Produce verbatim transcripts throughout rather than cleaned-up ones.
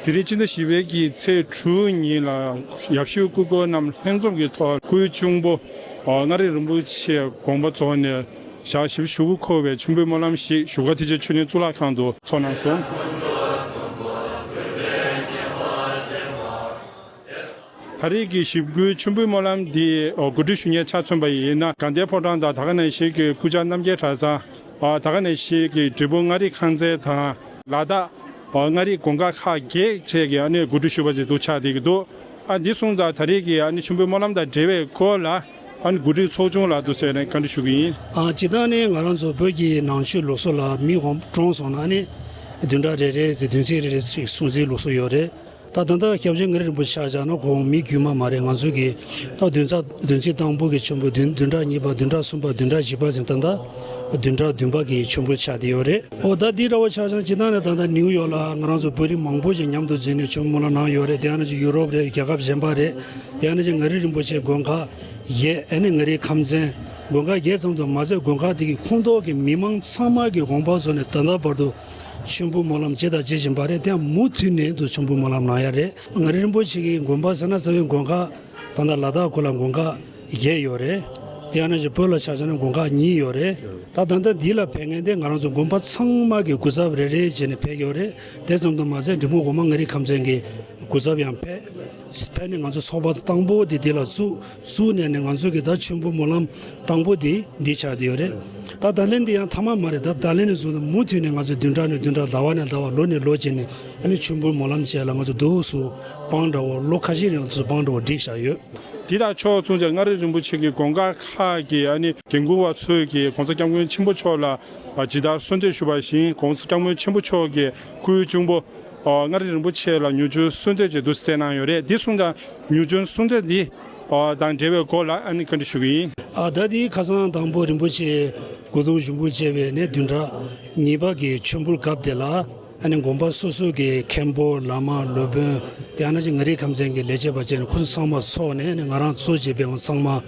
དེ་རིང་སྤྱི་ཟླ་བཞི་པའི་གི་ཚེས་དྲུག་ཉིན་ལ་ཡབ་གཞིས་སྐུ་འཁོར་རྣམས་ལྷན་འཛོམས་ཀྱི་ཐོག་སྐུའི་གཅུང་པོ་ཨ་མངའ་རིས་རིན་པོ་ཆེ་དགོངས་པ་རྫོགས་ནས་ཞག་བཞི་བཅུ་ཞེ་དགུ་འཁོར་བའི་མཆོད་འབུལ་སྨོན་ལམ་ཞིག་བཞུགས་སྒར་ཐེག་ཆེན་ཆོས་གླིང་གཙུག་ལག་ཁང་དུ་ཚོགས་གནང་སོང་། ད་རེས་ཀྱི་ཞིབ་སྐུལ་མཆོད་འབུལ་སྨོན་ལམ་འདི་གོ་སྒྲིག་ཞུ་མཁན་ཆ་མཚོན་པ་ཡིན་ན། དགའ་ལྡན་ཕོ་བྲང་དང་ད་ག་ནང་བཞིན་གྱི་སྐུ་བཅར་རྣམ་རྒྱལ་གྲྭ་ཚང་། ད་ག་ནང་བཞིན་གྱི་འབྲས་སྤུངས་མངའ་རིས་ཁང་ཚན་དང་། ལ་དྭགས་མངའ་རིས་དགོན་ཁག་ཁག་བརྒྱད་བཅས་ཀྱིས་ཨ་ནི་གོ་སྒྲིག་ཞུས་པ་ཞིག་འདུག་ཆགས་བསྡད་ཀྱི་འདུག་ཨ་འདི་སོང་ཙང་ད་རེས་ཀྱི་ཨ་ནི་མཆོད་འབུལ་སྨོན་ལམ་དང་འབྲེལ་བའི་སྐོར་ལ་ཨ་ནི་གོ་སྒྲིག་ཚོགས་ཆུང་ལ་འདུག་ཟེར་ནས་བཀའ་འདྲི་ཞུ་གི་ཡིན། ཨ་སྤྱིར་བཏང་ནི་ང་རང་ཚོ་བོད་ཀྱི་ནང་ཆོས་ལུགས་སྲོལ་ལ་མི་འོང་གྲོངས་སོང་ན་ནི་བདུན་ཕྲག་རེ་རེ་ཙམ་བདུན་ཚིགས་རེ་རེ་ཚིག་སྲུང་བརྩིའི་ལུགས་སྲོལ་ཡོད་རེད། ད་ད་ལྟ་སྐྱབས་རྗེ་མངའ་རིས་རིན་པོ་ཆེ་ཆ་བཞག་ན་ཁོང་མི་དཀྱུས་མ་མ་རེད། ང་ཚོ་གི་ད་བདུན་ཚ་བདུན་ཚིགས་དང་པོ་གི་མཆོད་འབུལ་བདུན་བདུན་ཕྲག་གཉིས་པ་བདུན་ཕྲག་གསུམ་པ་བདུན་ཕྲག་བཞི་པ་ཟེར་ད་ལྟ་བདུན་ཕྲག་བདུན་པ་གི་མཆོད་འབུལ་ཆགས་བསྡད་ཡོད་རེད། ཨོ་ད་འདི་འདྲ་བ་ཆ་བཞག་ན་སྤྱིར་བཏང་ནས་ད་ལྟ་ནིའུ་ཡོག་ལ་ང་རང་ཚོ་བོད་རིགས་མང་པོ་ཞིག་མཉམ་དུ་འཛོམས་ནས་མཆོད་འབུལ་སྨོན་ལམ་གནང་ཡོད་རེད། དེ་ཡང་ན་ཅིག་ཡུ་རོབ་རེད། རྒྱལ་ཁབ་གཞན་པ་རེད། དེ་ཡང་ན་ཅིག་མངའ་རིས་རིན་པོ་ཆེ་དགོན་ཁག་བརྒྱད། ཨ་ནི་མངའ་རིས་ཁམས་ཚན་དགོན་ཁག་བརྒྱད་ཙམ་དུ་མ་ཟད་དགོན་ཁག་དེ་གི་ཁོངས་གཏོགས་ཀྱི་མི་མང་ཚང་མ་གི་དགོངས་པ་རྫོགས་ནས་ད་ལྟ་བར་དུ་མཆོད་འབུལ་སྨོན་ལམ་བྱས་དང་བྱེད་བཞིན་པ་རེད། དེ་ཡང་མུ་མཐུད་ནས་དུ་མཆོད་འབུལ་སྨོན་ལམ་གནང་ཡ་རེད། མངའ་རིས་རིན་པོ་ཆེ་གི་དགོན་པ་ཟེར་ན་རྩ་བའི་དགོན་ཁག་ད་ལྟ་ལ་དྭགས་ཁུལ་ལ་དགོན་ཁག་བརྒྱད་ཡོད་རེད། དེ་ཡང་ན་ཅིག་བོད་ལ་ཆ་བཞག་ན་དགོན་ཁག་གཉིས་ཡོད་རེད། ད་ད་ལྟ་འདི་ལ་ཕེབས་མཁན་དེ་ང་རང་ཚོ་དགོན་པ་ཚང་མ་གི་སྐུ་ཚབ་རེ་རེ་བྱས་ནས་ཕེབས་ཡོད་རེད། དེ་ཙམ་དུ་མ་ཟད་འབྲི་མོ་སྒོ་མང་མངའ་རིས་ཁམས་ཚན་གྱི་སྐུ་ཚབ་ཡང་ཕེབས། ཕེབས་ནས་ང་ཚོ་ཚོགས་པ་དང་པོ་དེ་འདི་ལ་བཙུགས། བཙུགས་ནས་ནས་ང་ཚོ་གི་ད་མཆོད་འབུལ་སྨོན་ལམ་དང་པོ་དེ་འདི་ཆགས་བསྡད་ཡོད་རེད། ད་ད་ལན་འདི་ཡང་ཐ་མ་མ་རེད། ད་ད་ལན་ནས་བཟུང་ནས་མུ་མཐུད་ནས་ང་ཚོ་བདུན་ཕྲག་ནས་བདུན་ཕྲག་ཟླ་བ་ནས་ཟླ་བ་ལོ་ནས་ལོ་བྱས་ནས་ཨ་ནི་མཆོད་འབུལ་སྨོན་ལམ་བཅས་ལ་ང་ཚོ་འདུག་སུ་བང་འདྲ་བོ་ལོ་ཁ་ཤས་རིང་ལ་འདུག་སུ་བང་འདྲ་བོ་བསྒྲིགས་བཞག་ཡོད། འདི་དང་ཕྱོགས་མཚུངས་ཀྱང་མངའ་རིས་རིན་པོ་ཆེ་གི་དགོན་ཁག་ཁག་གི་ཨ་ནི་འགན་འཁུར་བ་ཚོས་ཀྱིས་གོང་ས་སྐྱབས་མགོན་ཆེན་པོ་མཆོག་ལ་ཇི་ལྟར་གསོལ་འདེབས་ཞུས་པ་བཞིན་གོང་ས་སྐྱབས་མགོན་ཆེན་པོ་མཆོག་གི་སྐུའི་གཅུང་པོ་མངའ་རིས་རིན་པོ་ཆེ་ལ་མྱུར་སྐྱོབ་གསོལ་འདེབས་ཅེས་འདུག་སྩལ་གནང་ཡོད་རེད། འདི་སོང་ཙང་མྱུར་སྐྱོབ་གསོལ་འདེབས་འདི་དང་འབྲེལ་བའི་སྐོར་ལ་ཨ་ནི་བཀའ་འདྲི་ཞུ་གི་ཡིན། ཨ་ད་འདི་ཁ་སང་དང་པོ་རིན་པོ་ཆེ་སྐུ་གདུང་བཞུགས་འབུལ་བཅས་པའི་ནས་བདུན་ཕྲག་གཉིས་པ་གི་མཆོད་འབུལ་སྐབས་དེ་ལ། ཨ་ནི་དགོན་པ་སོ་སོ་གི་མཁན་པོ་བླ་མ་སློབ་དཔོན་དེ་ཡང་ན་ཅིག་མངའ་རིས་ཁམས་ཚན་གྱི་ལས་བྱེད་པ་བཅས་ནས་ཁོང་ཚོ་ཚང་མ་ཚོགས་ནས་ཨ་ནི་ང་རང་གཙོ་བྱས་པའི་ཚང་མ་ཨ་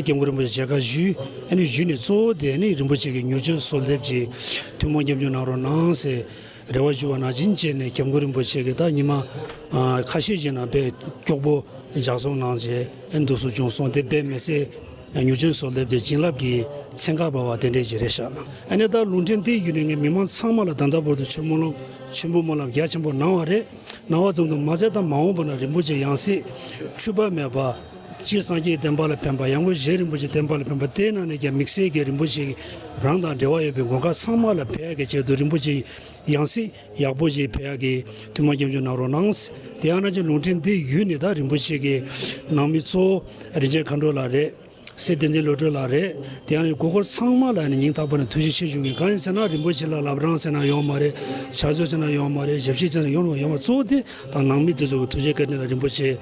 སྐྱབས་མགོན་རིན་པོ་ཆེ་མཇལ་ཁ་ཞུས། ཨ་ནི་ཞུས་ནས་གཙོ་བོ་དེ་ནི་རིན་པོ་ཆེ་གི་མྱུར་སྐྱོབ་གསོལ་འདེབས་ཀྱི་ཐུན་མོང་སྐྱབས་འཇུག་གནང་རོགས་གནང་ཟེར་རེ་བ་ཞུ་བ་ནང་བཞིན་བྱས་ནས་སྐྱབས་མགོན་རིན་པོ་ཆེ་གི་ད་ཉི་མ་ཁ་ཤས་ཤིག་ནང་དཔེ་སྐྱོ་པོ་ལྗགས་རྩོམ་གནང་རྗེས་ཨ་ནི་འདུག་སུ་བྱུང་སོང་། དེ་དཔེ་མི་སྲིད། མྱུར་སྐྱོབ་གསོལ་འདེབས་དེ་བྱིན་རླབས་ཀྱི་ཚན་ཁ་འབར་བ་དེ་འདྲས་ཅིག་རེད་ཤག་ཨ་ནི་ད་ལུང་འདྲེན་དེ་ཡུལ་ནས་ངས་མི་མང་ཚང་མ་ལ་ད་ལྟ་བར་དུ་མཆོད་སྨོན་ལམ་མཆོད་འབུལ་སྨོན་ལམ་རྒྱ་ཆེན་པོ་གནང་བ་རེད། གནང་བ་ཙམ་དུ་མ་ཟད་ད་མ་འོངས་པ་ན་རིན་པོ་ཆེ་ཡང་སྲིད་འཁྲུལ་པ་མེད་པ། སྤྱིར་སངས་རྒྱས་བསྟན་པ་ལ་ཕན་པ། ཡང་སྒོས་གཞན་རིན་པོ་ཆེ་བསྟན་པ་ལ་ཕན་པ། དེའི་ནང་ནས་ཀྱང་དམིགས་བསལ་གྱི་རིན་པོ་ཆེ་རང་དང་འབྲེལ་བ་ཡོད་པའི་དགོན་ཁག་ཚང་མ་ལ་ཕན་ཡག་གི་ཆེད་དུ་རིན་པོ་ཆེ་ཡང་སྲིད་ཡག་པོ་ཞིག་ཕན་ཡག་གི་ཐུན་མོང་སྐྱབས་འཇུག་གནང་རོགས་གནང་། དེ་ཡང་ན་ཅིག་ལུང་འདྲེན་འདི་ཡུལ་ནས་ད་རིན་པོ་ཆེ་གི་ནང་མི་གཙོ་བོ་རིན་ཆེན་མཁའ་འགྲོ་ལགས་རེད། སྲས་བསྟན་འཛིན་བློ་གྲོས་ལགས་རེད། དེ་ཡང་ན་གོ་སྐོར་ཚང་མ་ལ་ནི་སྙིང་ཐག་པ་ནས་ཐུགས་རྗེ་ཆེ་ཞུ་གི། གང་ཡིན་ཟེར་ན་རིན་པོ་ཆེ་ལ་བླ་བྲང་ཟེར་ན་ཡོང་མ་རེད། ཕྱག་མཛོད་ཟེར་ན་ཡོང་མ་རེད། ཞབས་ཕྱི་ཟེར་ན་ཡོང་མ་ཡོང་མ་གཙོ་བོ་དེ་ད་ནང་མི་དེ་ཚོ་གི་ཐུགས་རྗེ་བཀའ་དྲིན་ལ་རིན་པོ་ཆེ་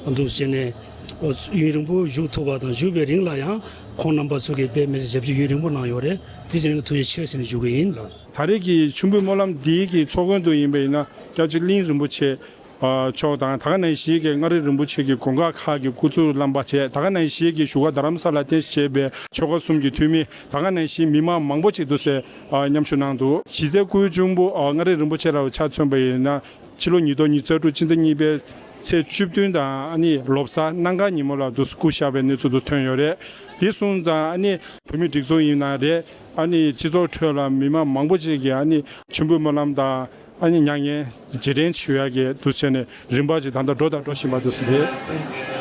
འདུག་བྱས་ནས་ཡུན་རིང་པོ་བཞུགས་ཐུབ་པ་དང་བཞུགས་པའི་རིང་ལ་ཡང་ཁོང་རྣམ་པ་ཚོ་གི་དཔེ་མི་སྲིད་ཞབས་ཕྱི་ཡུན་རིང་པོ་གནང་ཡོད་རེད། དེ་བྱས་ནས་ཐུགས་རྗེ་ཆེ་ཟེར་ནས་ཞུ་གི་ཡིན། ད་རེས་ཀྱི་མཆོད་འབུལ་སྨོན་ལམ་འདིའི་གི་ཚོགས་མགོན་དུ་ཡིན་པ་ཡིན་ན་སྐྱབས་རྗེ་གླིང་རིན་པོ་ཆེ་མཆོག་དང་། ད་ག་ནང་བཞིན་གྱི་མངའ་རིས་རིན་པོ་ཆེ་གི་དགོན་ཁག་ཁག་གི་སྐུ་ཚབ་བླ་མ་བཅས། ད་ག་ནང་བཞིན་གྱི་བཞུགས་སྒར་རྡ་རམ་ས་ལ་རྟེན་གཞི་བྱས་པའི་ཆོལ་ཁ་གསུམ་གྱི་འཐུས་མི། ད་ག་ནང་བཞིན་མི་མང་མང་པོ་ཅིག་འདུག་སེ་མཉམ་ཞུགས་གནང་འདུག་གཞི་རྩའི་སྐུའི་གཅུང་པོ་མངའ་རིས་རིན་པོ་ཆེ་ལ་ཆ་མཚོན་པ་ཡིན་ན། ཕྱི་ལོ་ཉིས་སྟོང་ཉི་ཤུ་རྩ་དྲུག་སྤྱི་ཟླ་གཉིས་པའི་ཚེས་བཅུ་བདུན་དང་ཨ་ནི་ལོ་གསར་གནམ་གང་ཉིན་མོ་ལ་འདུག་སྐུ་གཤེགས་པའི་གནས་ཚུལ་འདུག་ཐོན་ཡོད་རེད། དེ་སོང་ཙང་ཨ་ནི་བོད་མི་སྒྲིག་འཛུགས་ཡིན་ན་རེད། ཨ་ནི་སྤྱི་ཚོགས་ཁྲོད་ལ་མི་མང་མང་པོ་ཅིག་གིས་ཨ་ནི་མཆོད་འབུལ་སྨོན་ལམ་དང་ཨ་ནི་མྱ་ངན་རྗེས་དྲན་ཞུ་ཡག་གི་འདུག་བྱས་ནས་རིམ་པ་ཅིག་ད་ལྟ་འགྲོ་དང་འགྲོ་བཞིན་པ་འདུག་ཟེར་རེད།